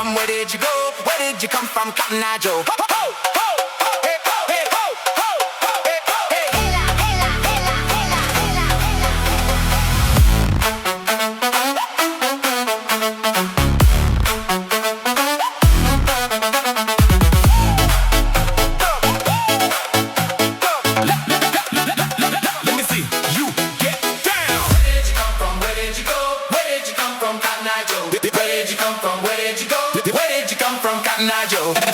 from? Where did you go? Where did you come from, Cotton Eye Joe? Ho, ho, ho, ho, hey, ho, hey, ho, ho, ho, hey, ho, hey. Hela, hela, hela, hela, hela, hela. Let me see you get down. Where did you come from? Where did you go? Where did you come from, Cotton Eye Joe? Where did you come from? Where did you go? Where did you come from, Cotton Eye Joe?